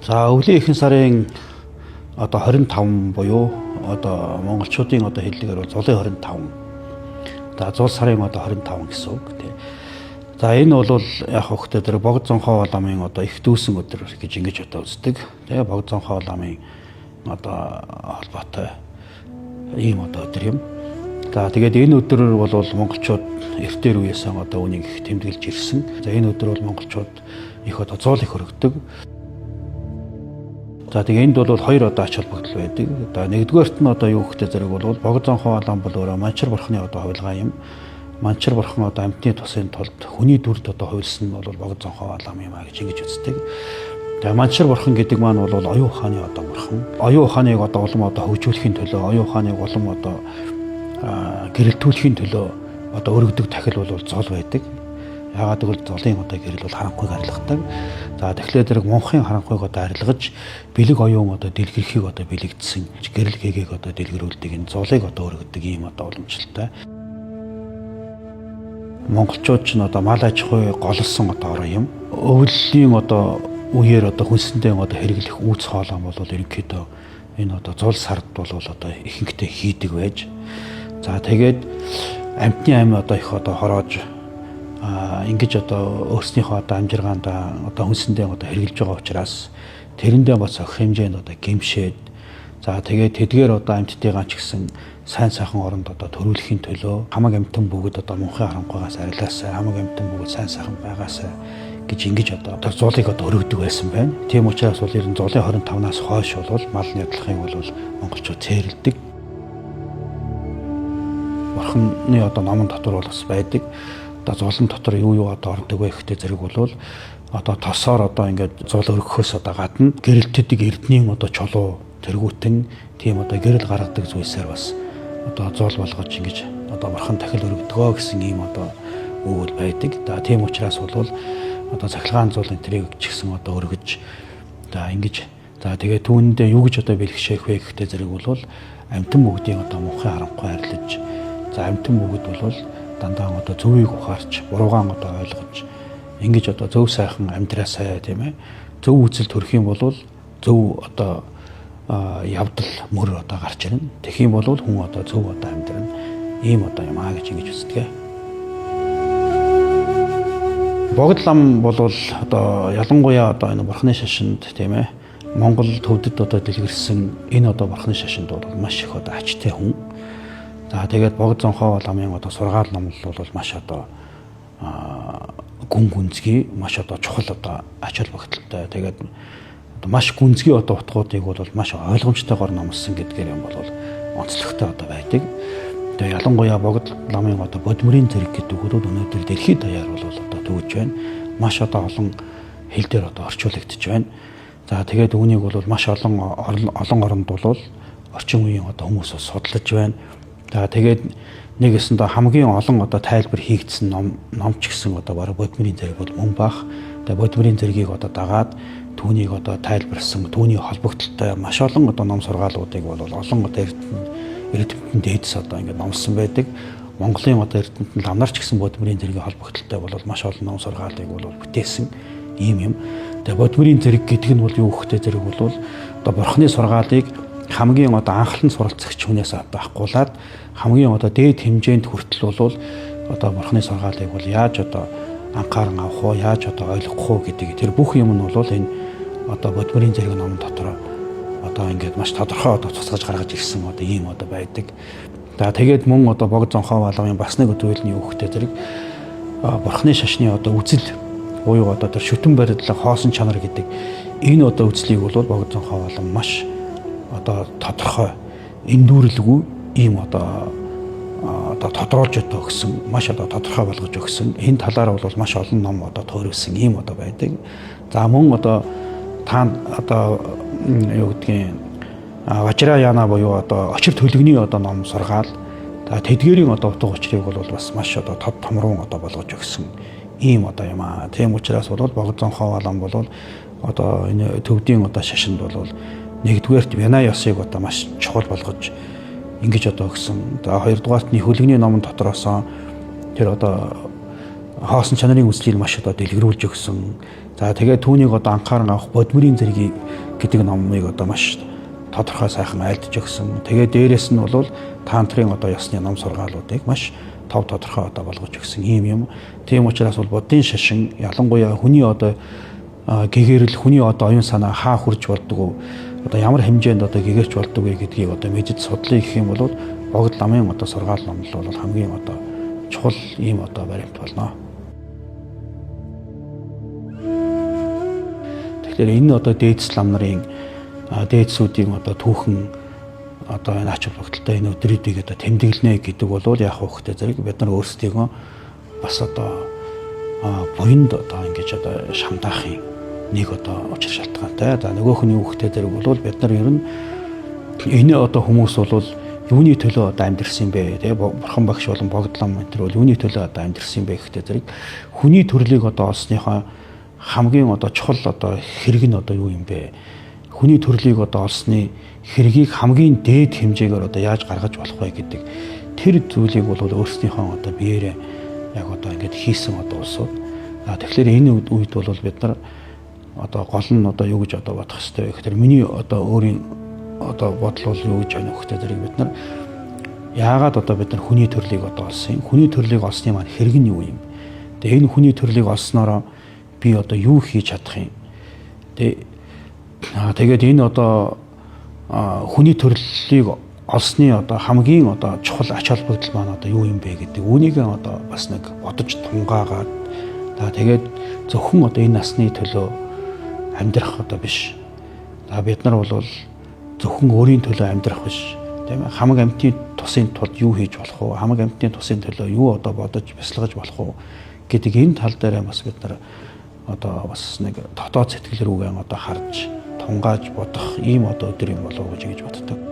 За өвлийн ихэнх сарын одоо 25 буюу одоо монголчуудын одоо хэллэгээр бол зулын 25. За зул сарын одоо 25 гэсэн үг тий. За энэ бол яг хөхтэй тэр Богд Зонхоо ламын одоо их дүүсэн өдөр гэж ингэж одоо үздэг. Тэгээ Богд Зонхоо ламын одоо холбоотой ийм одоо өдөр юм. За тэгээд энэ өдрөөр бол монголчууд эртээр үеэс одоо үнийг их тэмдэглэж ирсэн. За энэ өдөр бол монголчууд их одоо зуул их өргөдөг. За тэгээ энд бол хоёр одоо ач холбогдол байдаг. Одоо нэгдүгээрт нь одоо юу гэхтэй зэрэг бол Богд Зонхоо лам бол өөрөө Манчар бурхны одоо хувилгаа юм. Манчар бурхан одоо амьтны тусын тулд хүний дүрд одоо хувилсан нь бол Богд Зонхоо лам юм а гэж ингэж үздэг. Тэгээ Манчар бурхан гэдэг маань бол оюун ухааны одоо бурхан. Оюун ухааныг одоо улам одоо хөгжүүлэхийн төлөө, оюун ухааныг улам одоо гэрэлтүүлэхийн төлөө одоо өргөдөг тахил бол зол байдаг. Яагаад гэвэл золын одоо гэрэл бол харанхуйг арилгадаг. За тэгэхээр зэрэг мунхын харанхуйг одоо арилгаж бэлэг оюун одоо дэлгэрхийг одоо бэлэгдсэн гэрэл гэгээг одоо дэлгэрүүлдэг энэ золыг одоо өргөдөг ийм одоо уламжлалтай. Монголчууд ч одоо мал аж ахуй голлсон одоо орон юм. Өвлөлийн одоо үеэр одоо хүнсэндээ одоо хэрэглэх үүц хоолой бол ерөнхийдөө энэ одоо зул сард бол одоо ихэнхдээ хийдэг байж. За тэгээд амьтны ам одоо их одоо хороож ингэж одоо өөрснийхөө одоо амжиргаанд одоо хүнсэндээ одоо хэрэглэж байгаа учраас тэрэндээ бас огт хэмжээнд одоо гимшээд за тэгээд тэдгээр одоо амьтдыгаа ч гэсэн сайн сайхан оронд одоо төрүүлэхийн төлөө хамаг амьтан бүгд одоо мунхын харанхуйгаас арилгаасай, хамаг амьтан бүгд сайн сайхан байгаасай гэж ингэж одоо тэр зулыг одоо өргөдөг байсан байна. Тийм учраас бол ер нь зулын 25-наас хойш бол мал нядлахыг бол монголчууд цээрэлдэг. Бурханы одоо номон дотор бол бас байдаг. Одоо зулан дотор юу юу одоо ордог вэ гэхдээ зэрэг бол одоо тосоор одоо ингээд зул өргөхөөс одоо гадна гэрэлтдэг эрднийн одоо чулуу тэргүүтэн тийм одоо гэрэл гаргадаг зүйлсээр бас одоо зул болгож ингэж одоо бурхан тахил өргөдгөө гэсэн ийм одоо үг байдаг. За тийм учраас бол одоо цахилгаан зул энэ тэрийг ч гэсэн одоо өргөж за ингэж за тэгээ түүндээ юу гэж одоо бэлгшээх вэ гэхдээ зэрэг бол амьтан бүгдийн одоо мунхын харанхуй арилж за амьтан бүгд бол дандаа одоо зөвийг ухаарч, буруугаан одоо ойлгож ингэж одоо зөв сайхан амьдраасай тийм ээ. Зөв үзэл төрөх юм бол зөв одоо явдал мөр одоо гарч ирнэ. Тэгэх юм бол хүн одоо зөв одоо амьдрна. Ийм одоо юм аа гэж ингэж үздэг. Богд лам бол одоо ялангуяа одоо энэ бурхны шашинд тийм ээ. Монгол төвдөд одоо дэлгэрсэн энэ одоо бурхны шашинд бол маш их одоо ачтай хүн. За тэгээд Богд Зонхоо ламын одоо сургаал номлол бол маш одоо гүн гүнзгий, маш одоо чухал одоо ач холбогдолтой. Тэгээд одоо маш гүнзгий одоо утгуудыг бол маш ойлгомжтойгоор номлосон гэдгээр юм бол онцлогтой одоо байдаг. Тэгээд ялангуяа Богд ламын одоо бодмөрийн зэрэг гэдэг үг бол өнөөдөр дэлхийд даяар бол одоо төвж байна. Маш одоо олон хэл дээр одоо орчуулагдчих байна. За тэгээд үүнийг бол маш олон олон оронд бол орчин үеийн одоо хүмүүс судлаж байна. За тэгээд нэг өсөндөө хамгийн олон одоо тайлбар хийгдсэн ном ч гэсэн одоо бараг бодмөрийн зэрэг бол мөн бах. Тэгээд бодмөрийн зэргийг одоо дагаад түүнийг одоо тайлбарласан, түүний холбогдлолтой маш олон одоо ном сургаалуудыг бол олон одоо эрдэмтэн дээдс одоо ингээд номлосон байдаг. Монголын одоо эрдэмтэн ламнар ч гэсэн бодмөрийн зэргийн холбогдлолтой бол маш олон ном сургаалыг бол бүтээсэн ийм юм. Тэгээд бодмөрийн зэрэг гэдэг нь бол юу гэхтэй зэрэг бол одоо бурхны сургаалыг хамгийн одоо анхлан суралцагч хүнээс одоо авахгуулаад хамгийн одоо дээд хэмжээнд хүртэл бол одоо бурхны сургаалыг бол яаж одоо анхааран авах уу, яаж одоо ойлгох уу гэдэг тэр бүх юм нь бол энэ одоо бодмөрийн зэрэг номон дотор одоо ингээд маш тодорхой одоо цуцгаж гаргаж ирсэн одоо ийм одоо байдаг. За тэгээд мөн одоо Богд Зонхоо ламын бас нэг зүйл нь юу гэхтэй зэрэг бурхны шашны одоо үзэл буюу одоо тэр шүтэн барилга, хоосон чанар гэдэг энэ одоо үзлийг бол Богд Зонхоо лам маш одоо тодорхой эндүүрэлгүй ийм одоо тодруулж одоо өгсөн, маш одоо тодорхой болгож өгсөн. Энэ талаар бол маш олон ном одоо туурвсан ийм одоо байдаг. За мөн одоо та одоо юу гэдгийг Важраяна буюу одоо очир төлөгний одоо ном сургаал. За тэдгээрийн одоо утга учирыг бол бас маш одоо тод томрон одоо болгож өгсөн ийм одоо юм аа. Тийм учраас бол Богд Зонхоо лам бол одоо энэ төвдийн одоо шашинд бол нэгдүгээрт Вена ёсыг одоо маш чухал болгож ингэж одоо өгсөн. За хоёрдугаарт нь хөлөгний номон дотроос тэр одоо хоосон чанарын үзлийг маш одоо дэлгэрүүлж өгсөн. За тэгээд түүнийг одоо анхааран авах Бодмөрийн зэргийг гэдэг номыг одоо маш тодорхой сайхан айлдж өгсөн. Тэгээд дээрэс нь бол тантрын одоо ёсны ном сургаалуудыг маш тов тодорхой одоо болгож өгсөн ийм юм. Тийм учраас бол буддын шашин ялангуяа хүний одоо гэгэрэл, хүний одоо оюун санаа хаа хурж болдог вэ? Одоо ямар хэмжээнд одоо гэгэрч болдог вэ гэдгийг одоо мэдэж судлаа гэх юм бол Богд ламын одоо сургаал номлол бол хамгийн одоо чухал ийм одоо баримт болно. Тэгэхээр энэ одоо дээдс лам нарын дээдсүүдийн одоо түүхэн одоо энэ ач холбогдолтой энэ өдрүүдийг одоо тэмдэглэнэ гэдэг бол яг хөөхтэй зэрэг бид нар өөрсдийгөө бас одоо буянд одоо ингэж одоо шамдаахын нэг одоо учир шалтгаантай. За нөгөөх нь юу гэхтэй зэрэг бол бид нар ер нь энэ одоо хүмүүс бол юуны төлөө одоо амьдрсан бэ, тэ, бурхан багш болон Богдлам энэ төр бол юуны төлөө одоо амьдрсан бэ гэхтэй зэрэг хүний төрлийг одоо олсныхоо хамгийн одоо чухал одоо хэрэг нь одоо юу юм бэ? Хүний төрлийг одоо олсны хэргийг хамгийн дээд хэмжээгээр одоо яаж гаргаж болох вэ гэдэг тэр зүйлийг бол өөрсдийнхөө одоо биеэрээ яг одоо ингэж хийсэн одоо улсууд. А тэгэхээр энэ үед бол бид нар одоо гол нь одоо юу гэж одоо бодох ёстой вэ гэхээр миний одоо өөрийн одоо бодол бол юу гэж байна вэ гэхээр бид нар яагаад одоо бид нар хүний төрлийг одоо олсон юм? Хүний төрлийг олсны маань хэрэг нь юу юм? Тэгээ энэ хүний төрлийг олсноороо би одоо юу хийж чадах юм? Тэгээд энэ одоо хүний төрлийг олсны одоо хамгийн одоо чухал ач холбогдол маань одоо юу юм бэ гэдэг үүнийг одоо бас нэг бодож тунгаагаад, за тэгээд зөвхөн одоо энэ насны төлөө амьдрах одоо биш. За бид нар бол зөвхөн өөрийн төлөө амьдрах биш. Тийм ээ, хамаг амьтны тусын тулд юу хийж болох вэ? Хамаг амьтны тусын төлөө юу одоо бодож бясалгаж болох вэ гэдэг энэ тал дээр бас бид нар одоо бас нэг дотоод сэтгэл рүүгээ одоо харж тунгааж бодох ийм одоо өдөр юм болов уу гэж боддог.